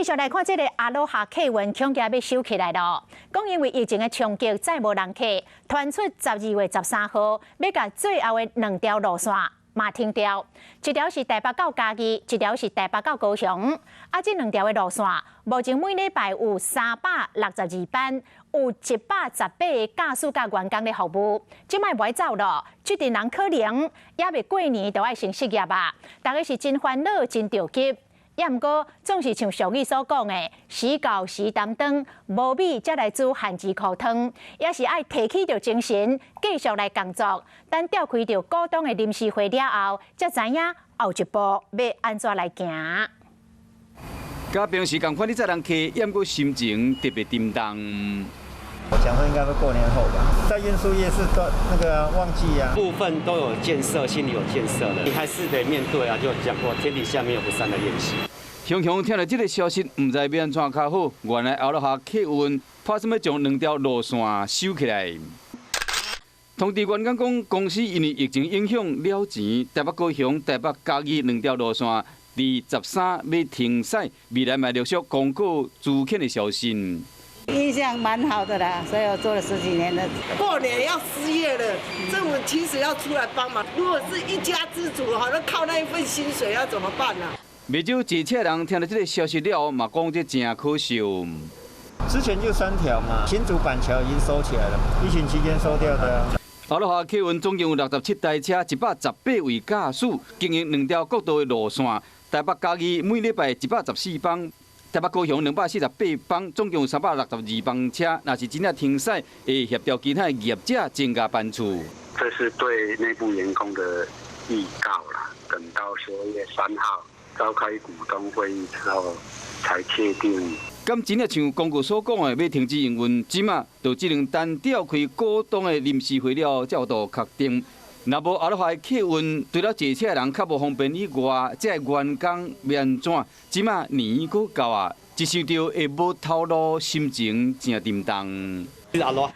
繼續來看這个阿羅哈客運恐驚欲收起來囉。講因為疫情的衝擊，載無人客，傳出12月13號欲共最後的兩條路線嘛停掉，一條是台北到嘉義，一條是台北到高雄。啊，這兩條的路線，目前每禮拜有362班，有118個駕駛佮員工咧服務。這擺無愛走囉，這陣人可能猶未過年就愛先失業啊！大家是真煩惱，真著急。也毋過，總是像俗語所講的，時到時擔當，無米才來煮番薯糊湯，也是愛提起著精神，繼續來工作。等召開著股東的臨時會了後，才知影後一步欲按怎來行。佮平時仝款咧載人客，也毋過心情特別沉重。我想說應該會過年後吧，在運輸業是都那個旺季啊，部分都有建設，心裡有建設的，你還是得面對啊。就講過，天底下沒有不散的宴席。雄雄聽著這个消息，毋知欲按怎較好。原來阿羅哈客運拍算欲將兩條路線收起來。通知員工講，公司因為疫情影響了錢，台北高雄、台北嘉義兩條路線，佇13欲停駛，未來嘛陸續公告資遣的消息。印象蠻好的啦，所以我做了十幾年了。過年要失業了，政府其實要出來幫忙。如果是一家之主，好像靠那一份薪水，要怎麼辦呢？不少坐車人聽著這个消息了後，嘛講這誠可惜。之前就三條嘛，新竹板橋已經收起來了，疫情期間收掉的。阿羅哈客運總共有67台車，118位駕駛，經營兩條國道的路線，台北嘉義每禮拜114班。台北高雄248班，總共362班車。若是真正停駛，會協調其他的業者增加班次。這是對內部員工的預告啦。等到12月3號召開股東會議之後，才確定。敢真正像公告所講的，欲停止營運，這馬就只能等召開股東的臨時會了，才有度確定。若無阿羅哈的客運，除了坐車的人較無方便以外，這个員工欲按怎？這馬年閣到啊，一想著會無頭路，心情誠沉重。阿羅